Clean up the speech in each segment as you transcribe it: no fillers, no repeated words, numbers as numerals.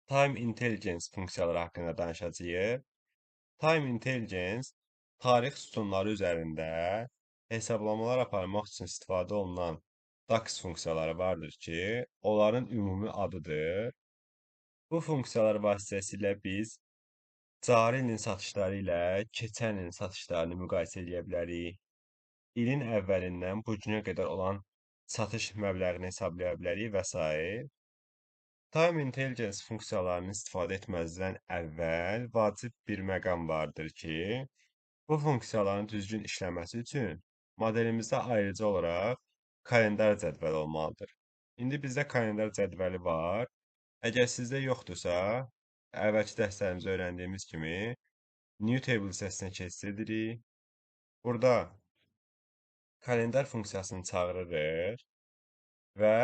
Time Intelligence funksiyaları haqqında danışacağıq. Time Intelligence tarix sütunları üzərində hesablamalar aparmaq üçün istifadə olunan DAX funksiyaları vardır ki, onların ümumi adıdır. Bu funksiyalar vasitəsilə biz cari ilin satışları ilə keçən ilin satışlarını müqayisə edə bilərik. İlin əvvəlindən bu günə qədər olan satış məbləğini hesablaya bilərik və sair. Time Intelligence funksiyalarını istifadə etməzdən əvvəl vacib bir məqam vardır ki, bu funksiyaların düzgün işləməsi üçün modelimizdə ayrıca olaraq kalendar cədvəli olmalıdır. İndi bizdə kalendar cədvəli var. Əgər sizdə yoxdursa, əvvəlki dərslərimizdə öyrəndiyimiz kimi New Table hissəsinə keçid edirik. Burada kalendar funksiyasını çağırırıq və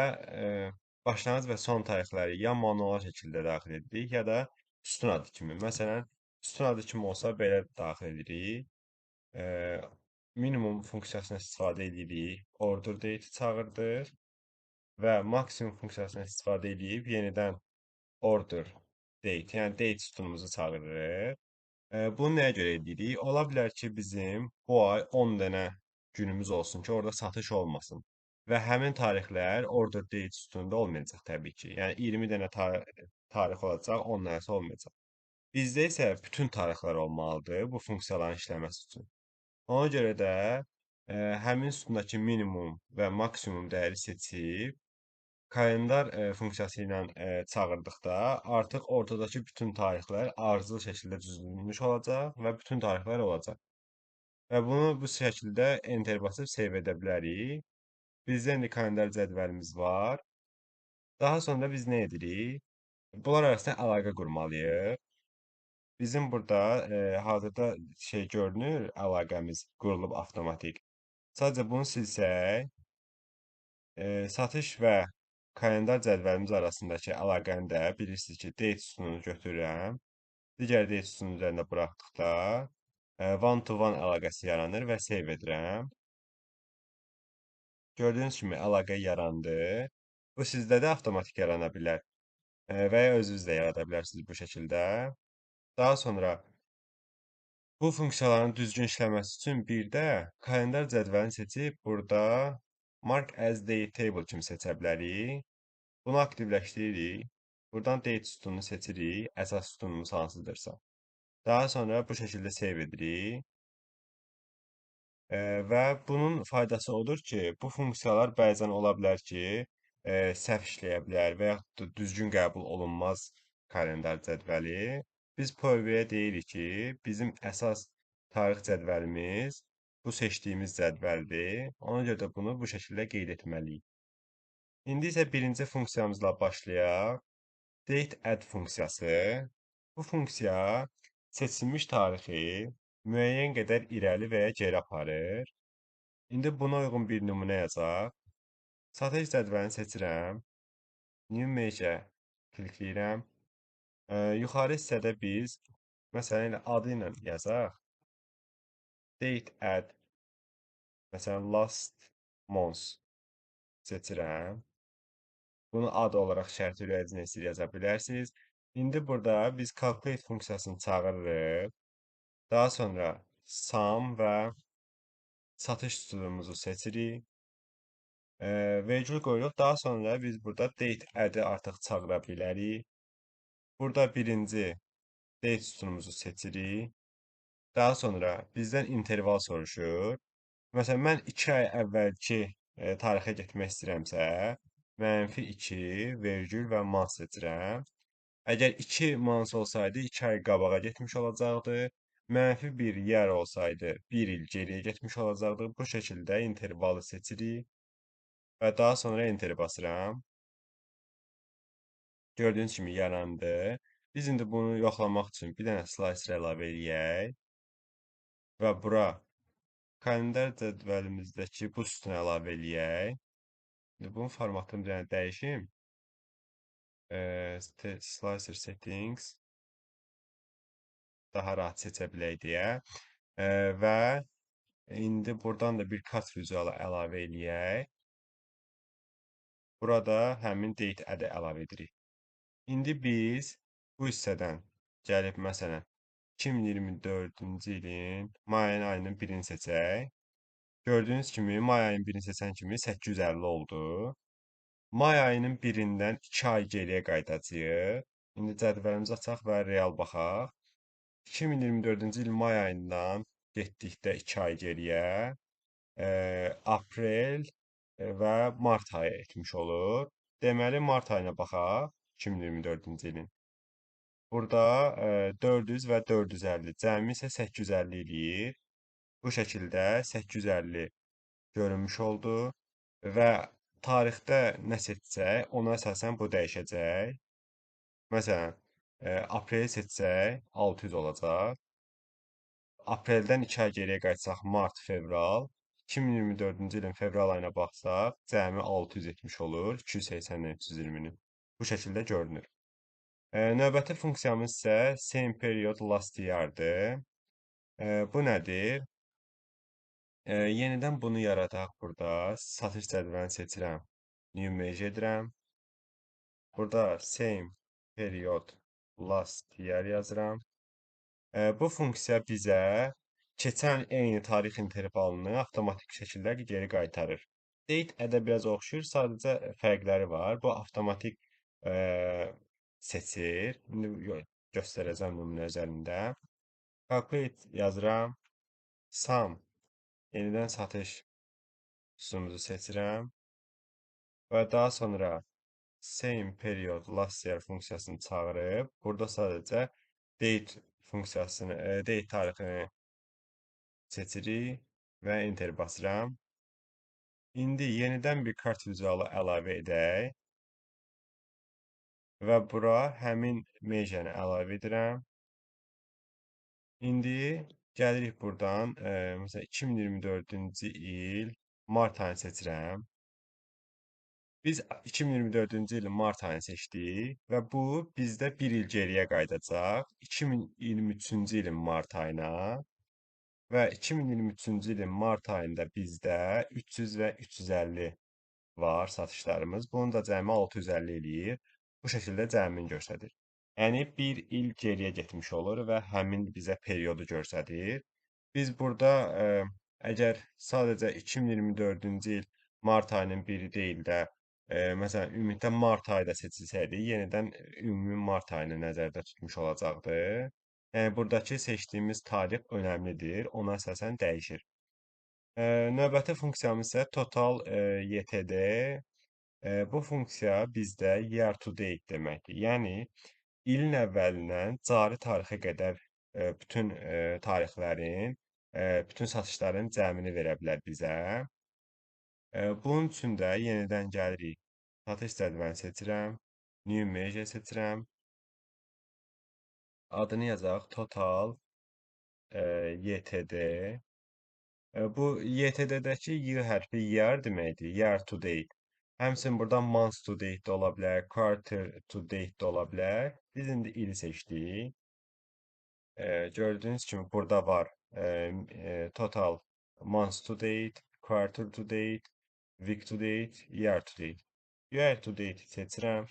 başlanğıc və son tarixləri ya manual şəkildə daxil edirik, ya da sütun adı kimi. Məsələn, sütun adı kimi olsa belə daxil edirik. Minimum funksiyasını istifadə edirik, order date çağırdır və maksimum funksiyasını istifadə edib yenidən order date, yəni date sütunumuzu çağırırıq. Bunu nəyə görə edirik? Ola bilər ki, bizim bu ay 10 dənə günümüz olsun ki, orada satış olmasın. Və həmin tarixlər order date sütununda olmayacaq təbii ki. Yəni 20 dənə tarix olacaq, 10 dənəsi olmayacaq. Bizdə isə bütün tarixlər olmalıdır bu funksiyaların işləməsi üçün. Ona görə də həmin sütundakı minimum və maksimum dəyəri seçib kalendar funksiyası ilə çağırdıqda artıq ortadakı bütün tarixlər ardıcıl şəkildə düzülmüş olacaq və bütün tarixlər olacaq. Və bunu bu şəkildə enter basıb save edə bilərik. Bizdə indi kalendar cədvəlimiz var. Daha sonra biz nə edirik? Bunlar arasında əlaqə qurmalıyıq. Bizim burada hazırda şey görünür, əlaqəmiz qurulub avtomatik. Sadəcə bunu silsək, satış və kalendar cədvəlimiz arasındakı əlaqəni də bilirsiniz ki, date sütununu götürürəm. Digər date sütunun üzərində buraxdıqda one-to-one əlaqəsi yaranır və save edirəm. Gördüyünüz kimi əlaqə yarandı. Bu sizdə də avtomatik yarana bilər. Və ya özünüz də yarada bilərsiniz bu şəkildə. Daha sonra bu funksiyaların düzgün işləməsi üçün bir də kalendar cədvəlini seçib burada Mark as Date Table kimi seçə bilərik. Bunu aktivləşdiririk. Buradan date sütununu seçirik. Əsas sütunumuz hansıdırsa. Daha sonra bu şəkildə save edirik. Və bunun faydası odur ki, bu funksiyalar bəzən ola bilər ki, səhv işləyə bilər və yaxud da düzgün qəbul olunmaz kalendar cədvəli. Biz Power BI-yə deyirik ki, bizim əsas tarix cədvəlimiz bu seçdiyimiz cədvəldir. Ona görə də bunu bu şəkildə qeyd etməliyik. İndi isə birinci funksiyamızla başlayaq. Date add funksiyası. Bu funksiya seçilmiş tarixi müəyyən qədər irəli və ya geri aparır. İndi buna uyğun bir nümunə yazaq. Satış cədvəlini seçirəm. New Image-ə klikləyirəm. Yuxarı hissədə biz məsələn elə adı ilə yazaq. Date add, məsələn last month seçirəm. Bunu ad olaraq şərt ürəyicini yaza bilərsiniz. İndi burada biz calculate funksiyasını çağırırıq. Daha sonra sum və satış sütunumuzu seçirik. Vergül qoyuruq. Daha sonra biz burada date add-i artıq çağıra bilərik. Burada birinci date sütunumuzu seçirik. Daha sonra bizdən interval soruşur. Məsələn, mən 2 ay əvvəlki tarixə getmək istəyirəmsə, -2, vergül və month seçirəm. Əgər 2 month olsaydı, 2 ay qabağa getmiş olacaqdı. -1 yer olsaydı, 1 il geriyə getmiş olacaqdı. Bu şəkildə intervalı seçirik və daha sonra enter basıram. Gördüyünüz kimi yarandı. Biz indi bunu yoxlamaq üçün bir dənə slicer əlavə eləyək və bura kalendar cədvəlimizdəki bu sütunu əlavə eləyək. İndi bunun formatını bir dənə dəyişim. Slicer settings daha rahat seçə bilək deyə. Və indi buradan da bir cut visualı əlavə eləyək. Burada həmin date add-i əlavə edirik. İndi biz Bu hissədən gəlib məsələn 2024-cü ilin may ayının birini seçək. Gördüyünüz kimi may ayının birini seçən kimi 850 oldu. May ayının birindən 2 ay geriyə qayıdacağıq. İndi cədvəlimizi açaq və real baxaq. 2024-cü il may ayından getdikdə 2 ay geriyə aprel və mart ayı etmiş olur. Deməli, mart ayına baxaq 2024-cü ilin. Burada 400 və 450, cəmi isə 850 eləyir. Bu şəkildə 850 görünmüş oldu və tarixdə nə seçsək, ona əsasən bu dəyişəcək. Məsələn, apreli seçsək 600 olacaq. Apreldən 2 ay geriyə qayıtsaq mart, fevral. 2024-cü ilin fevral ayına baxsaq, cəmi 670 olur, 280-dən 320-ni. Bu şəkildə görünür. Növbəti funksiyamız isə same period last year-dır. Bu nədir? Yenidən bunu yaradaq burada. Satış cədvəlini seçirəm. New Measure edirəm. Burada same period last year yazıram. Bu funksiya bizə keçən eyni tarix intervalını avtomatik şəkildə geri qaytarır. Date ədə biraz oxşuyur, sadəcə fərqləri var. Bu avtomatik seçir. İndi göstərəcəm nümunə üzərində. Calculate yazıram. Sum yenidən satış sütunumuzu seçirəm və daha sonra same period last year funksiyasını çağırıb, burada sadəcə date funksiyasını, date tarixini seçirik və enter basıram. İndi yenidən bir kart vizualı əlavə edək və bura həmin measure-ni əlavə edirəm. İndi gəlirik buradan, məsələn 2024-cü il mart ayını seçirəm. Biz 2024-cü ilin mart ayını seçdik və bu bizdə bir il geriyə qayıdacaq. 2023-cü ilin mart ayına və 2023-cü ilin mart ayında bizdə 300 və 350 var satışlarımız. Bunun da cəmi 650 eləyir. Bu şəkildə cəmini göstərir. Yəni, bir il geriyə getmiş olur və həmin bizə periodu göstərir. Biz burada əgər sadəcə 2024-cü il mart ayının biri deyil də, məsələn, ümumiyyətlə mart ayı da seçilsəydi, yenidən ümumi mart ayını nəzərdə tutmuş olacaqdı. Yəni, buradakı seçdiyimiz tarix önəmlidir, ona əsasən dəyişir. Növbəti funksiyamız isə total YTD. Bu funksiya bizdə year to date deməkdir. Yəni, ilin əvvəlindən cari tarixə qədər bütün tarixlərin, bütün satışların cəmini verə bilər bizə. Bunun üçün də yenidən gəlirik. Satış cədvəlini seçirəm, New Measure seçirəm. Adını yazaq total YTD. Bu YTD-dəki Y hərfi year deməkdir, year to date. Həmçinin burada month to date də ola bilər, quarter to date də ola bilər. Biz indi ili seçdik. Gördüyünüz kimi burada var total month to date, quarter to date, week to date, year to date. Year to date seçirəm.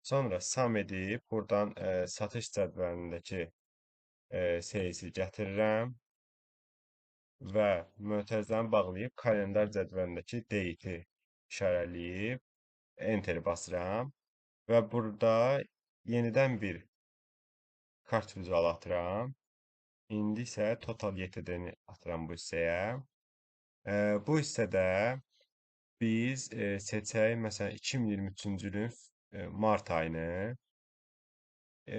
Sonra sum edib buradan satış cədvəlindəki sales-i gətirirəm və mötərizəni bağlayıb kalendar cədvəlindəki date-i işarələyib enter basıram və burada yenidən bir kart vizualı atıram. İndi isə total YTD-ni atıram bu hissəyə. Bu hissədə biz seçək məsələn 2023-cü ilin mart ayını,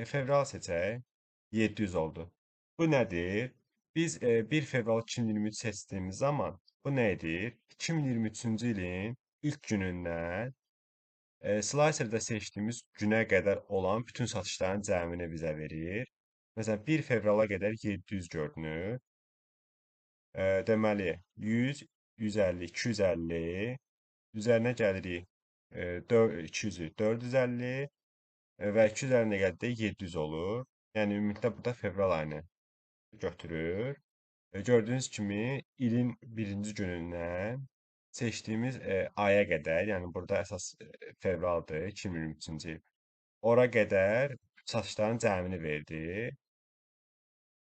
fevral seçək, 700 oldu. Bu nədir? Biz 1 fevral 2023 seçdiyimiz zaman bu nə edir? 2023-cü ilin ilk günündən slicer'da seçdiyimiz günə qədər olan bütün satışların cəmini bizə verir. Məsələn, 1 fevrala qədər 700 görünür. Deməli, 100, 150, 250, üzərinə gəlirik 200-ü 450 və 250-nə gəldi 700 olur. Yəni, ümumiyyətlə, burada fevral ayını götürür. Gördüyünüz kimi, ilin birinci günündən seçdiyimiz aya qədər, yəni burada əsas fevraldır, 2023-cü il. Ora qədər Satışların cəmini verdi.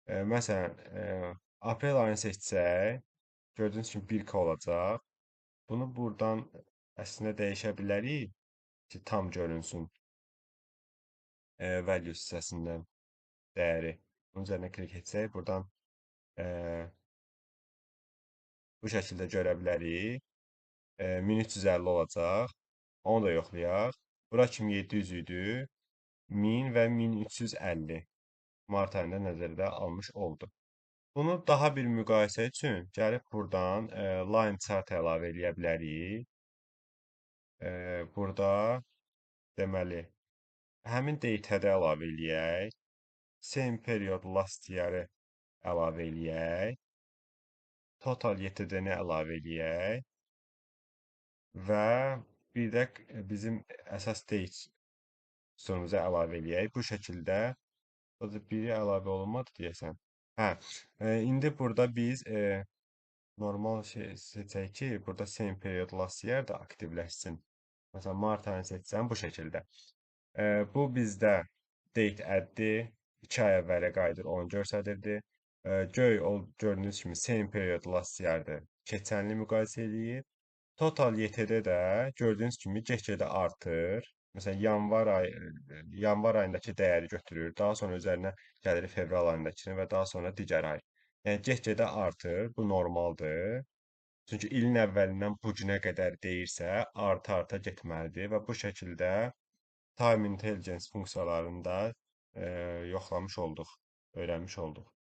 Məsələn, aprel ayını seçsək, gördüyünüz kimi 1K olacaq. Bunu buradan əslində dəyişə bilərik ki, tam görünsün value hissəsindən dəyəri. Bunun üzərinə klik etsək, buradan bu şəkildə görə bilərik. 1350 olacaq. Onu da yoxlayaq. Bura kimi 700 idi. 1000 və 1350 mart ayında nəzərdə almış oldu. Bunu daha bir müqayisə üçün gəlib buradan line chart əlavə eləyə bilərik. Burada deməli, həmin date-də əlavə eləyək. Same period last year-ı əlavə eləyək. Total YTD-ni əlavə eləyək. Və bir də bizim əsas date sütunumuza əlavə eləyək. Bu şəkildə biri əlavə olunmadı deyəsən. Hə, indi burada biz normal şey seçək ki, burada same period last year də aktivləşsin. Məsələn, mart ayını seçsəm bu şəkildə. Bu bizdə date add-dir. 2 ay əvvələ qayıdır, onu göstərirdi. Göy, gördüyünüz kimi same period last year-dir. Keçən ili müqayisə eləyir. Total YTD də gördüyünüz kimi get-gedə artır. Məsələn, yanvar ayındakı dəyəri götürür, daha sonra üzərinə gəlir fevral ayındakını və daha sonra digər ay. Yəni get-gedə artır, bu normaldır. Çünki ilin əvvəlindən bu günə qədər deyirsə, arta-arta getməlidir və bu şəkildə Time Intelligence funksiyalarını da yoxlamış olduq, öyrənmiş olduq.